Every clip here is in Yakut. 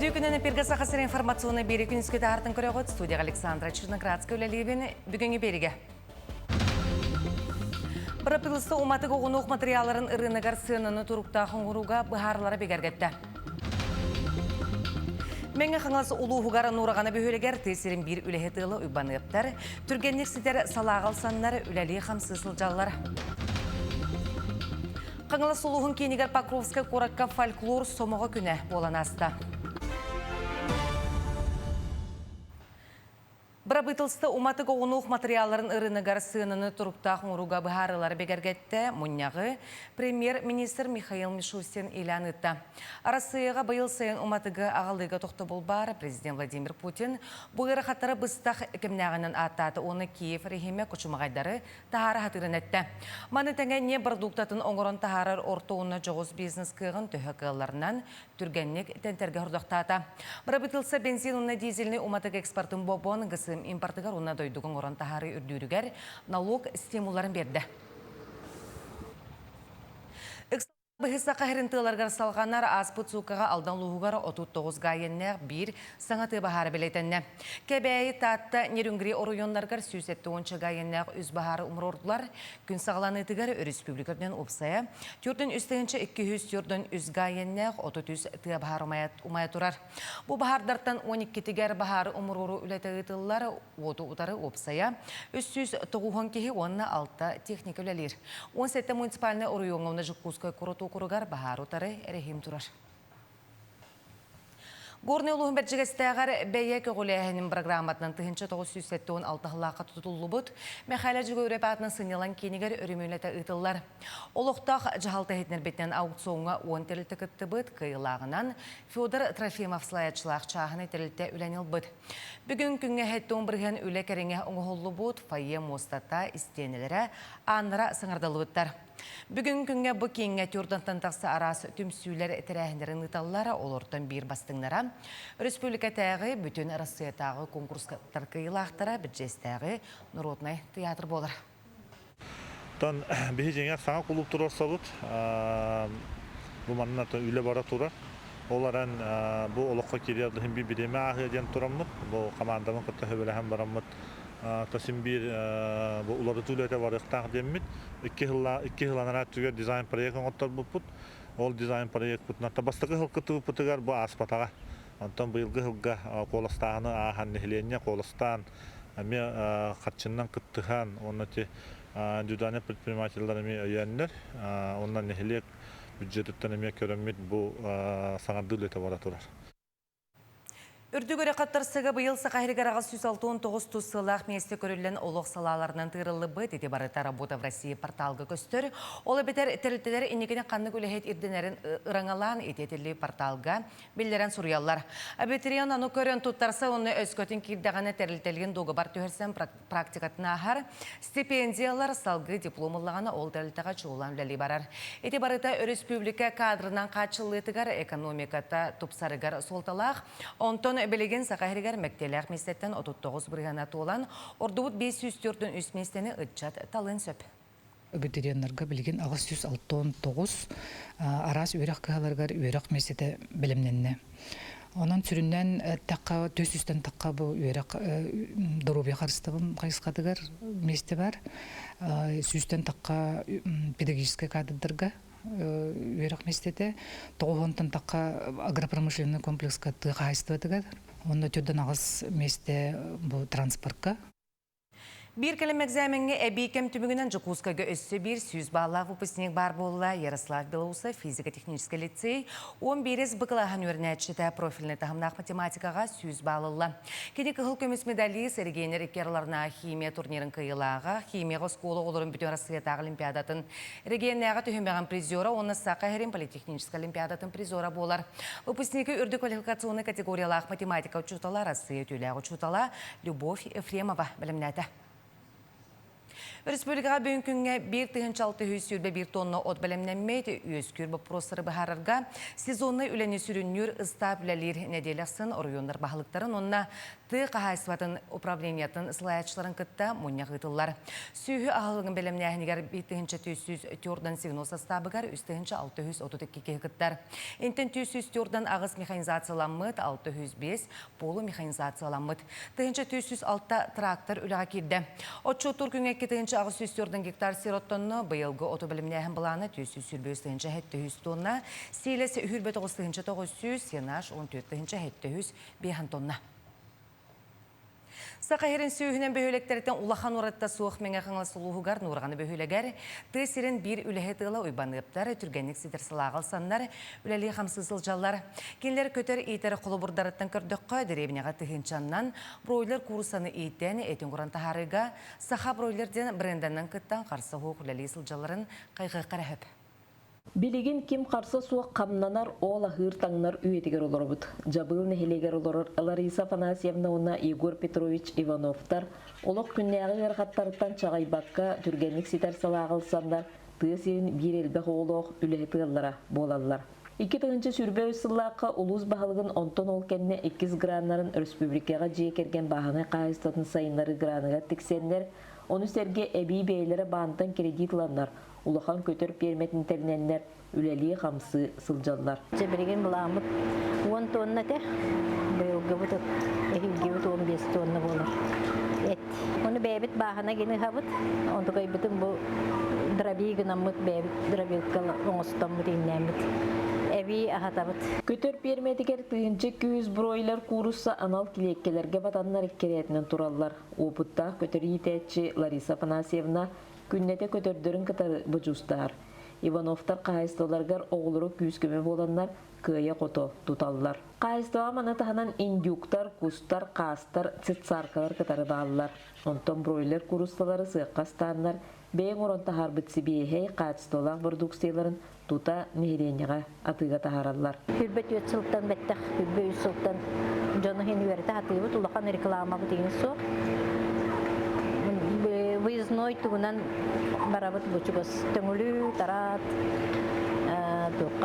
Үтүө күнүн эпиргэ Саха сирин информационный биэри күнүскү таһартын көрөҕүт. Студияға Александра Черноградская үлэлиибин. Бүгүҥҥү биэригэ. Бырапыылыста уматык оҕунуох материалларын ырыыныгар сыананы туруктаах оҥорууга быһаарылара бигэргэттэ. Мэҥэ Хаҥалас улууһугар Нуурагана бөһүөлэгэр тыа сирин биир үлэһит ыала Уйбаныаптар түргэнник ситэр салааҕа ылсаннар үлэлии-хамсыы сылдьаллар. Хаҥалас улууһун киинигэр Покровскай куоракка фольклор сомоҕо күнэ буолан ааста. Бырабыыталыста уматык оҕунуох матырыйаалларын ырыыныгар сыананы туруктаах оҥорууга быһаарыылары бигэргэттэ. Мунньаҕы премьер-министр Михаил Мишустин иилээн ыытта. Арассыыйаҕа быйыл сайын уматыгы аҕалыыга тохтобул баар президент Владимир Путин бу ыарахаттары быстах кэмнээҕинэн ааттаата уонна Киев режимэ кучумаҕайдары таһаара сатыырын эттэ. Маны тэҥэ ньиэп бородууктатын оҥорон таһаарар орто уонна дьоҕус бизнес кыаҕын төһө кыалларынан түргэнник тэнтэргэ сорудахтаата. Бырабыыталыста бензин уонна дизельнэй уматык экспортын бобон, ГСМ импортыгар уонна дойдуга оҥорон таһаарыы үрдүүрүгэр налог стимулларын биэрдэ. Быһыса хаһырын тыаларыгар салҕанар ааспыт сууккаҕа Алдан улууһугар 39 гаайыннаах биир саҥа тыа баһаара бэлиэтэннэ. Кэбээйи, Таатта, Нерюнгри оройуоннарыгар 170 гаайыннаах үс баһаары умуруордулар. Күн саҕаланыытыгар өрөспүүбүлүкэ үрдүнэн уопсайа 4 3 243 гаайыннаах 33 тыа баһаара умайа турар. Бу баһаардартан 12-тигэр баһаары умуруоруу үлэтэ ыытыллар, уоту утары уопсайа 390 киһи уонна 6 техника үлэлиир. 17 муниципальнай оройуоҥҥа уонна Дьокуускай куорат уокуругар баһаар утары эрэһиим турар. Горнай улууһун Бэрдьигэстээҕэр бэйэ көҕүлээһинин программатынан 1976 сыллаахха тутуллубут Мэхээлэ Дьөгүөрэп аатынан сынньалаҥ киинигэр өрөмүөннэтэ ыытыллар. Олохтоох дьаһалта иһитиннэрбитинэн аукциоҥҥа 10 тэрилтэ кыттыбыт, кыайыылааҕынан Федор Трофимов салайааччылаах чааһынай тэрилтэ үлэни ылбыт. Бүгүн күҥҥэ 70% үлэ кэриҥэ оҥоһуллубут, фойе муостата, истиэнэлэрэ, ааннара саҥардыллыбыттар. Бүгүн күҥҥэ бу кииҥҥэ Тюрдантан тахса араас түмсүүлэр тэрээһиннэрин ыыталлар, олортон биир бастыҥнара республикатааҕы бүтүн Арассыыйатааҕы конкурстар кыайыылаахтара Бирдьиэстээҕи народнай тыйаатыр буолар. Оттон биһи дьиҥэр саҥа кулууп туруорсабыт. Бу манна үлэ бара турар. Ол эрэн бу олоххо киириэх да биир бириэмэ ааһыа диэн тураммыт, бу командабын кытта сөбүлэһэн бараммыт, син биир бу уларытыы үлэтэ барыахтаах диэммит, 2 сыл анараа өттүгэр дизайн-проект оҥотторбуппут. Ол дизайн-проекпытынан бастакы сыл кыттыбыппытыгар бу ааспатаҕа. Онтон быйылгы сылга куоластааһыны ааһан нэһилиэнньэ куоластаан эмиэ харчыннан кыттыһан уонна ити индивидуальнай предпринимателлэр эмиэ өйөөннөр уонна нэһилиэк бюджетыттан эмиэ көрөммүт бу саҥардыы үлэтэ бара турар. Үрдүк өрө хаттарсыга быйыл Саха сиригэр 869 тус сыалаах миэстэ көрүллэн олох салааларынан тыырыллыбыт. Ити барыта «Работа в России» порталга көстөр. Ол эбэтэр тэрилтэлэр инникини ханнык үлэһит ирдэнэрин ыраҥалаан ити этиллии порталга биллэрэн суруйаллар. Абитуриент аны көрөн туттарса уонна өскөтүн киирдэҕинэ тэрилтэлиин дуогабар түһэрсэн практикатын ааһар. Стипендиялар салгыы диплом ыллаҕына ол тэрилтэҕэ чуулаан үлэлии барар. Ити барыта өрөспүүбүлүкэ кадрынан хааччыллыытыгар, экономиката тупсарыгар суолталаах. Онтон билигин Саха сиригэр мэктиэлээх миэстэттэн 39 бырыһыана туолан, ордубут 543 миэстэни ыччат талыан сөп. Абитуриеннарга билигин 869 араас үөрэх кыһаларыгар үөрэх миэстэтэ бэлэмнэннэ. Онон сүрүннээн эттэххэ, 400-тэн тахха бу үөрэх доруобуйа харыстабын хайысхатыгар миэстэ бар. 100-тэн тахха педагогическай кадрдарга үөрэх миэстэтэ, 90-тан тахха агропромышленный комплекска тыа хаһаайыстыбатыгар, уонна 48 миэстэ бу транспортка. Биир кэлим экзамеҥҥа эбии кэм түмүгүнэн Дьокуускайга өссө биир 100 бааллаах выпускник баар буолла. Ярослав Белоусов, физико-техническэй лицей, 11 Б кылааһын үөрэнээччитэ профильнай таһымнаах математикаҕа 100 баал ылла. Кини кыһыл көмүс медалист, эрэгийиэннэр икки араларынааҕы химия турнирын кыайыылааҕа, химияҕа оскуола оҕолорун бүтүн Арассыыйатааҕы олимпиадатын регионнааҕы түһүмэҕин призера уонна Саха сирин политехническэй олимпиадатын призера буолар. Выпускники үрдүк квалификационнай категориялаах математика учуутала, Арассыыйа үтүөлээх учуутала Любовь Ефремова бэлэмнээтэ. Республикаҕа бүгүн күҥҥэ 1621 тонна от бэлэмнэммит, үөскүүр боппуруостары быһаарарга сезоннай үлэни сүрүннүүр ыстаап үлэлиир нэдиэлэ ахсын оройуоннар баһылыктарын уонна тыа хаһаайыстыбатын управлениетын салайааччыларын кытта мунньах ыытыллар. Сүөһү аһылыгын бэлэмнээһинигэр 1404 сигнал састаабыгар 3632 киһи кыттар. Интэн 448 механизацияламмыт, 605 полумеханизацияламмыт. 1406 трактор үлэҕэ киирдэ. Отчуоттуур күҥҥэ 2804 гектар сир оттонно, быйылгы оту бэлэмнээһин былаана 425 700 тонна, сиилэс 29 900, сенаж 14 705 тонна. Саха сирин сүүһүнэн бөһүөлэктэриттэн улахан уратыта суох Мэҥэ Хаҥалас улууһугар Нуурҕаны бөһүөлэгэр тыа сирин биир үлэһит ыала Уйбаныаптар түргэнник ситэр сылааҕа ылсаннар үлэлии-хамсыы сылдьаллар. Кинилэр көтөр иитэр холобурдарыттан көрдөххө, дэриэбинэҕэ тыһыынчаннан бройлер куурусаны иитэн, этин куран таһаарыыга Саха бройлер диэн бренданан кыттан харса суох үлэлии сылдьалларын хайҕыахха эрэ сөп. Билигин ким харса суох хамнанар, ол аһыыр-таҥнар үйэтигэр олоробут. Дьабыыл нэһилиэгэр олорор Лариса Афанасьевна уонна Егор Петрович Ивановтар олох күннээҕи ыарахаттарыттан чаҕыйбакка түргэнник ситэр салааҕа ылсаннар тыа сирин биир элбэх оҕолоох үлэһит ыаллара буолаллар. 2023 сыллаахха улуус баһылыгын онтон ол кэннэ иккис граннарын республикаҕа дьиэ кэргэн бааһынай хаһаайыстыбатын сайыннарыы граныгар тиксэннэр, ону сэргэ эбии бэйэлэрэ баантан кредит ыланнар, улахан көтөр пиэрмэтин тэринэннэр үлэлии-хамсыы сылдьаллар. Дьэ билигин былааммыт 10 тонна этэ. Быйылгыбыт эһиилгибит 15 тонна буолар. Эт. Ону бэйэбит бааһына гин ыһабыт. Онтукайбытын бу дроби гынаммыт бэйэбит дробилка оҥостоммут ииннээммит эбии аһатабыт. Көтөр пиэрмэтигэр тыһыынча күүс бройлер куурусса анал килиэккэлэргэ батаннар иккирээтинэн тураллар. Уопуттаах көтөр иитээччи Лариса Афанасьевна күннэтэ көтөрдөрүн кытары бодьуустаһар. Ивановтар хаһаайыстыбаларыгар оҕолоро күүс-көмө буоланнар кыайа-хото туталлар. Хаһаайыстыбаҕа маны таһынан индюктар, кустар, хаастар, цицаркалар кытары бааллар. Онтон бройлер кууруссалары сыахха астааннар, бэйэҥ оҥорон таһаарбыт сибиэһэй, хаачыстыбалаах бородууксуйаларын тута нэһилиэнньэҕэ атыыга таһаараллар. 24 сылтан бэттэх, 23 сылтан дьону иһин үөрэтэ сатыыбыт, улахан рекламабыт иһин суох. Выездной тугунан барабыт бу чугас Төҥүлү, Тараат,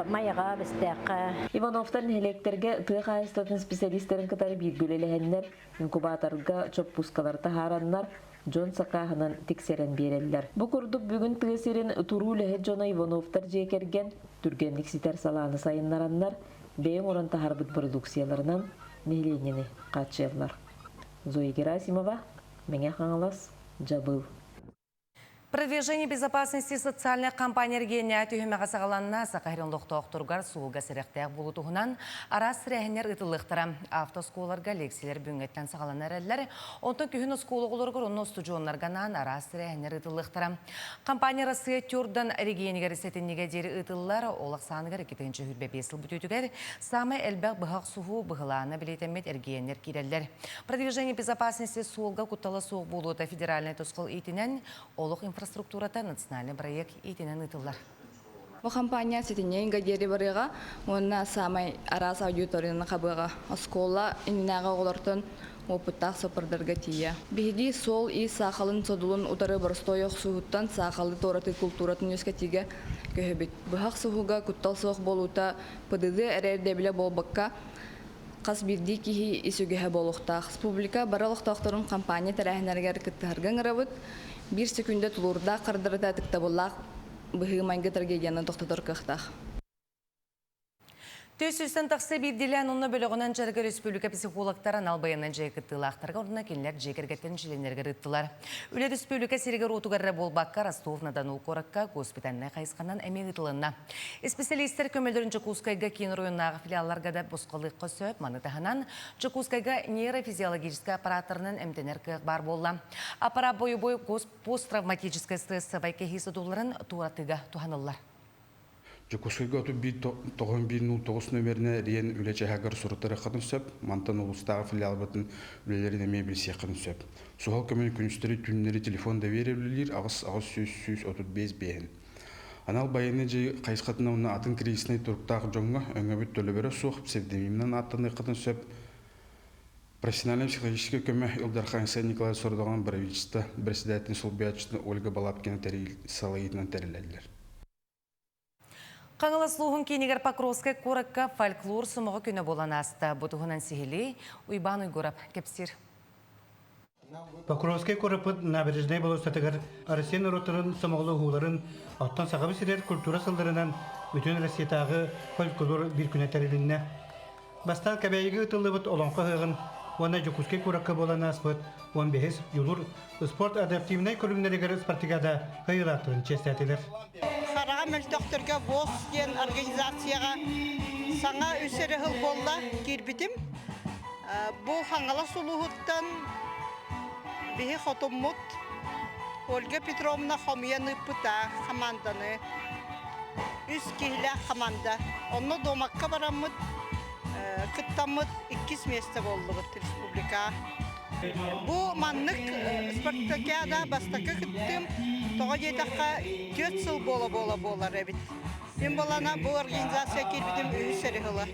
Майаҕа, Бэстээххэ. Ивановтар нэһилиэктэргэ тыа хаһаайыстыбатын специалистарын кытары бииргэ үлэлэһэннэр, инкубаторга чоппуускалары таһаараннар, дьон сакааһынан тиксэрэн биэрэллэр. Бу курдук бүгүн тыа сирин туруу үлэһит дьоно Ивановтар дьиэ кэргэн түргэнник ситэр салааны сайыннараннар, бэйэ оҥорон таһаарбыт бородууксуйаларынан нэһилиэнньэни хааччыйаллар. Зоя Герасимова, Мэҥэ Хаҥалас, Дьабыл. Продвижение безопасности социальнай компания эргиэннээ түһүмэҕэ саҕаланна. Саха сирин олохтоохторугар суолга сэрэхтээх буолуу туһунан араас тэрээһиннэр ыытыллыахтара. Автоскуоларга лекциялар бүгүҥҥэттэн саҕалана эрэллэр. Онтон күһүн оскуола оҕолоругар уонна устудьуоннарга анаан араас тэрээһиннэр ыытыллыахтара. Компания Россия Тюрдан регионигэр сэтинньигэ диэри ыытыллар. Ол ахсааныгар 2025 сыл бүтүүтүгэр саамай элбэх быһа охсуһуу быһылаана бэлиэтэммит эргиэннэр киирэллэр. Продвижение безопасности суолга куттала суох буолуута федеральнай тосхол иитинэн олох инфраструктурата национальный проект иитинэн ыытыллар. Бу компания сэтинньи диэри барыаҕа уонна саамай араас аудиторияны хабыаҕа. Оскуола иннинээҕи оҕолортон уопуттаах соппордарга тиийэ. Биһиги суол-иис саахалын содулун утары боростуой охсуһууттан саахалы туоратыы култууратын үөскэтиигэ көһөбүт. Быһах суһуга куттал суох буолуута ПДД эрэ ирдэбилэ буолбакка, хас биирдии киһи ис үгэһэ буолуохтаах. Республика бары олохтоохторун компания тэрээһиннэригэр кыттыһарга ыҥырабыт. Биир секүндэ тулуурдаах хардарыта ытыктабыллаах быһыы-майгы трагедияны тохтотор кыахтаах. Түс сүүстэн тахса биирдиилээн уонна бөлөҕүнэн дьарыгы республика психологтара анал байыаннай дьиэ кыттыылаахтарга уонна кинилэр дьиэ кэргэттэрин чилиэннэригэр ыыттылар. Үлэ республика сиригэр-уотугар эрэ буолбакка, Ростов-на-Дону куоракка госпитальнай хайысханан эмиэ ыытылынна. Исписэлиистэр көмөлөрүн Дьокуускайга киин оройуоннааҕы филиалларга да босхолуохха сөп. Маны таһынан, Дьокуускайга нейрофизиологическай аппараттарынан эмтэнэр кыах баар буолла. Аппарат бойобуой посттравматическай стрессовай кэһии содулларын туоратыыга туһаныллар. Дьокуускайга 31 91 09 нөмеринэ эрийэн үлэ чаһыгар суруттарыаххытын сөп. Мантан улуустааҕы филиалбытын үлэлэрин эмиэ билсиэххитин сөп. Суһал көмөнү күнүстэри түүннэри телефон доверие үлэлиир 8 800 135 биэһин. Анал байыаннай дьайыы хайысхатынан уонна атын кризиснэй туруктаах дьоҥҥо өҥөбүт төлөбүрэ суох псевдонимынан ааттаныаххытын сөп. Профессиональнай-психологическай көмө Ил Дархан Айсен Николаев сорудаҕынан правительство председателин солбуйааччытын Ольга Балабкина салайыытынан тэриллэллэр. Хаҥалас улууһун киинигэр Покровскай куоракка фольклор сомоҕо күнэ буолан ааста. Бу туһунан сиһилии Уйбаан Уйгурап кэпсиир. Покровскай куораппыт набережнай болуоссатыгар Россия норуоттарын сомоҕолоһууларын, оттон Сахабыт сиригэр культура сылларынан бүтүн Россиятааҕы фольклор биир күнэ тэрилиннэ. Бастаан Кэбээйигэ ыытыллыбыт Олоҥхо ыһыаҕын уонна Дьокуускай куоракка буолан ааспыт 15 Дьулуур спорт адаптивнай көрүҥнэригэр спартакиада кыайыылаахтарын чиэстээтилэр. Хараҕа мөлтөхтөргө ВОЗ диэн организацияҕа саҥа үс эрэ сыл буолла киирбитим. Бу Хаҥалас улууһуттан биһи хотуммут Ольга Петровна хомуйан ыыппыта хамаанданы. Үс киһилээх хамаанда. Онно дуомакка бараммыт, кыттаммыт иккис миэстэ буоллубут республика. Бу маннык спартакиада бастакы кыттыым. Тоҕо диэтэххэ, түөрт сыл буола-буола буолар эбит. Мин буолана бу организация киирбитим үһүс эрэ сыла.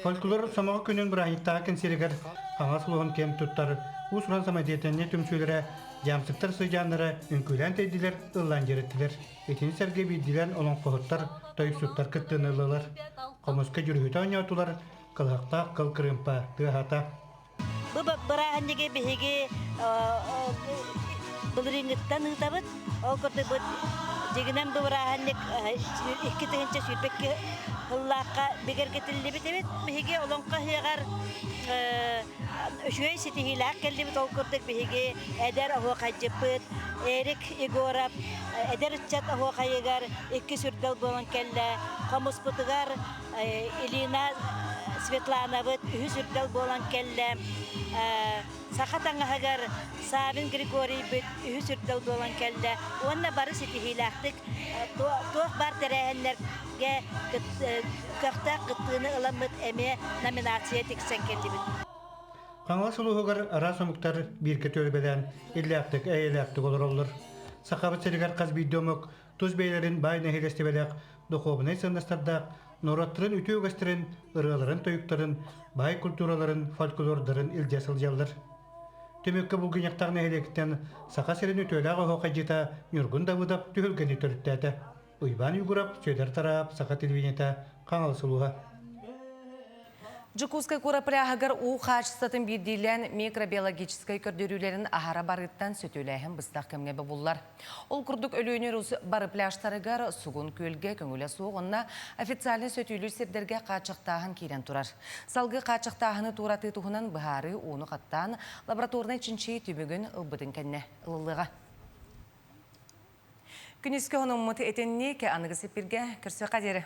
Фольклор сомоҕо күнүн бырааһынньыктааҕы кэнсиэригэр Хаҥалас улууһун киэн туттар уус-уран самодеятельнай түмсүүлэрэ, дьаамсыктар сыдьааннара үҥкүүлээн тэйдилэр, ыллаан дьиэрэттилэр. Итини сэргэ биирдиилээн олоҥхоһуттар, тойуксуттар кыттыыны ыллылар. Хомуска дьүрүһүтэ оонньоотулар, кылыһахтаах кыл кырыымпа тыаһаата. Бу бырааһынньыгы биһиги былырыыҥҥыттан ыытабыт. Ол курдук бу дьиҥинэн бу бырааһынньык 2022 сыллаахха бигэргэтиллибит эбит. Биһиги Олоҥхо ыһыаҕар үчүгэй ситиһиилээх кэллибит. Ол курдук биһиги эдэр оһуохайдьыппыт Эрик Егоров эдэр ыччат оһуохайыгар иккис үрдэл буолан кэллэ. Хомуспутугар Илина Светланабыт үһүс үрдэл буолан кэллэ. Саха таҥаһыгар Савин Григорийбыт үһүс үрдэл буолан кэллэ. Уонна бары ситиһиилээхтик туох баар тэрээһиннэргэ көхтөөх кыттыыны ыламмыт эмиэ номинация тиксэн кэллибит. Хаҥалас улууһугар араас омуктар бииргэ түөлбэлээн иллээхтик, эйэлээхтик олороллор. Сахабыт сиригэр хас биирдии омук тус бэйэлэрин баай нэһилиэстибэлээх духуобунай сыаннастардаах норуоттарын үтүө үгэстэрин, ырыаларын-тойуктарын, баай культураларын, фольклордарын илдьэ сылдьаллар. Түмүккэ Булгунньахтаах нэһилиэгиттэн Саха сирин үтүөлээх оһуохайдьыта Ньургун Давыдов түһүлгэни төрүттээтэ. Уйбаан Югуров, Сүөдэр Тараап, Саха телевидениета, Хаҥалас улууһа. Дьокуускай куорат пляһыгар уу хаачыстыбатын биирдиилээн микробиологическай көрдөрүүлэрин аһара барыыттан сөтүөлээһин быстах кэмҥэ бобуллар. Ол курдук Өлүөнэ өрүс бары пляжтарыгар Сугун күөлгэ көҥүлэ суох уонна официальнай сөтүөлүүр сирдэргэ хааччахтааһын киирэн турар. Салгыы хааччахтааһыны туоратыы туһунан быһаарыы ууну хаттаан лабораторнай чинчийии түмүгүн ылбытын кэннэ ылыллыаҕа. Күнүскү хонуммут итинник аныгы сиппиргэ көрсүөххэ диэри.